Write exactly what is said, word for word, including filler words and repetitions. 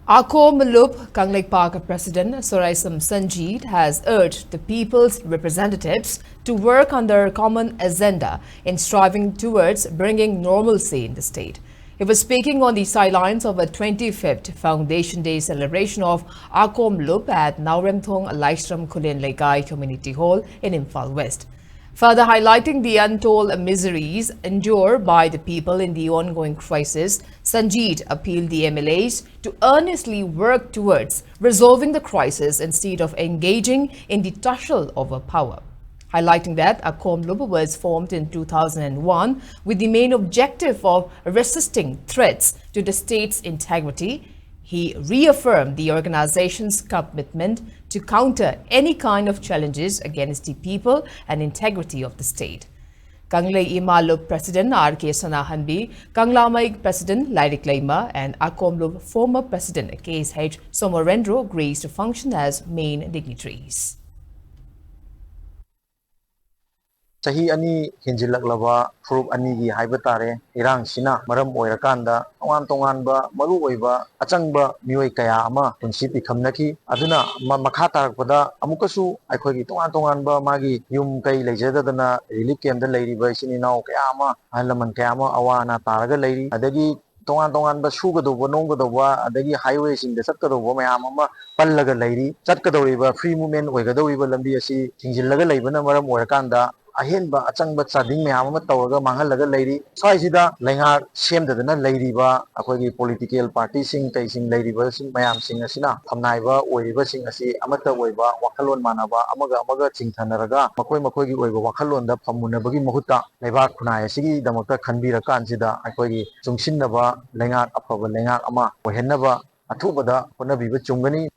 Akhom Lup Kangleipak President Soraisam Sanjit has urged the people's representatives to work under a common agenda in striving towards bringing normalcy in the state. He was speaking on the sidelines of a twenty-fifth Foundation Day celebration of Akhom Lup at Naoremthong Laishram Khullen Leikai Community Hall in Imphal West. Further highlighting the untold miseries endured by the people in the ongoing crisis, Sanjit appealed the M L As to earnestly work towards resolving the crisis instead of engaging in the tussle over power. Highlighting that Akhom Lup was formed in two thousand one with the main objective of resisting threats to the state's integrity, he reaffirmed the organization's commitment to counter any kind of challenges against the people and integrity of the state. Kanglei Ima Lup President R K Sanahanbi, Kanglamai President Lairik Leima, and Akhom Lup former President K S H Somorendro graced the function as main dignitaries. ꯆꯍꯤ ꯑꯅꯤ ꯍꯦꯟꯖꯤꯜꯂꯛꯂꯕ ꯐꯨꯔꯨꯞ ꯑꯅꯤꯒꯤ ꯍꯥꯏꯕ ꯇꯥꯔꯦ, ꯏꯔꯥꯡꯁꯤꯅ ꯃꯔꯝ ꯑꯣꯏꯔꯀꯥꯟꯗ ꯇꯣꯉꯥꯟ ꯇꯣꯉꯥꯟꯕ ꯃꯔꯨꯑꯣꯏꯕ ꯑꯆꯪꯕ ꯃꯤꯑꯣꯏ ꯀꯌꯥ ꯑꯃ ꯄꯨꯟꯁꯤ ꯄꯤꯈꯝꯅꯈꯤ꯫ ꯑꯗꯨꯅ ꯃ- ꯃꯈꯥ ꯇꯥꯔꯛꯄꯗ ꯑꯃꯨꯛꯀꯁꯨ ꯑꯩꯈꯣꯏꯒꯤ ꯇꯣꯉꯥꯟ ꯇꯣꯉꯥꯟꯕ ꯃꯥꯒꯤ ꯌꯨꯝ ꯀꯩ ꯂꯩꯖꯗꯗꯅ ꯔꯤꯂꯤꯐ ꯀꯦꯝꯗ ꯂꯩꯔꯤꯕ ꯏꯆꯤꯟ ꯏꯅꯥꯎ ꯀꯌꯥ ꯑꯃ, ꯑꯍꯜ ꯂꯃꯟ ꯀꯌꯥ ꯑꯃ ꯑꯋꯥ ꯑꯅꯥ ꯇꯥꯔꯒ ꯂꯩꯔꯤ꯫ ꯑꯗꯒꯤ ꯇꯣꯉꯥꯟ ꯇꯣꯉꯥꯟꯕ ꯁꯨꯒꯗꯧꯕ ꯅꯣꯝꯒꯗꯧꯕ, ꯑꯗꯒꯤ ꯍꯥꯏꯋꯦꯁꯤꯡꯗ ꯆꯠꯀꯗꯧꯕ ꯃꯌꯥꯝ ꯑꯃ ꯄꯜꯂꯒ ꯂꯩꯔꯤ꯫ ꯆꯠꯀꯗꯧꯔꯤꯕ, ꯐ꯭ꯔꯤ ꯃꯨꯚꯃꯦꯟ ꯑꯣꯏꯒꯗꯧꯔꯤꯕ ꯂꯝꯕꯤ ꯑꯁꯤ ꯊꯤꯡꯖꯤꯜꯂꯒ ꯂꯩꯕꯅ ꯃꯔꯝ ꯑꯣꯏꯔꯀꯥꯟꯗ ꯑꯍꯦꯟꯕ ꯑꯆꯪꯕ ꯆꯥꯗꯤꯡ ꯃꯌꯥꯝ ꯑꯃ ꯇꯧꯔꯒ ꯃꯥꯡꯍꯜꯂꯒ ꯂꯩꯔꯤ꯫ ꯁ꯭ꯋꯥꯏꯁꯤꯗ ꯂꯩꯉꯥꯛ ꯁꯦꯝꯗꯗꯅ ꯂꯩꯔꯤꯕ ꯑꯩꯈꯣꯏꯒꯤ ꯄꯣꯂꯤꯇꯤꯀꯦꯜ ꯄꯥꯔꯇꯤꯁꯤꯡ ꯀꯩꯁꯤꯡ ꯂꯩꯔꯤꯕꯁꯤꯡ ꯃꯌꯥꯝꯁꯤꯡ ꯑꯁꯤꯅ ꯊꯝꯅꯥꯏꯕ ꯑꯣꯏꯔꯤꯕꯁꯤꯡ ꯑꯁꯤ ꯑꯃꯠꯇ ꯑꯣꯏꯕ, ꯋꯥꯈꯜꯂꯣꯟ ꯃꯥꯟꯅꯕ, ꯑꯃꯒ ꯑꯃꯒ ꯆꯤꯡꯊꯅꯔꯒ ꯃꯈꯣꯏ ꯃꯈꯣꯏꯒꯤ ꯑꯣꯏꯕ ꯋꯥꯈꯜꯂꯣꯟꯗ ꯐꯝꯃꯨꯟꯅꯕꯒꯤ ꯃꯍꯨꯠꯇ ꯂꯩꯕꯥꯛ ꯈꯨꯟꯅꯥꯏ ꯑꯁꯤꯒꯤꯗꯃꯛꯇ ꯈꯟꯕꯤꯔꯀꯥꯟꯁꯤꯗ ꯑꯩꯈꯣꯏꯒꯤ ꯆꯨꯡꯁꯤꯟꯅꯕ ꯂꯩꯉꯥꯛ, ꯑꯐꯕ ꯂꯩꯉꯥꯛ ꯑꯃ ꯑꯣꯏꯍꯟꯅꯕ ꯑꯊꯨꯕꯗ ꯍꯣꯠꯅꯕꯤꯕ ꯆꯨꯝꯒꯅꯤ꯫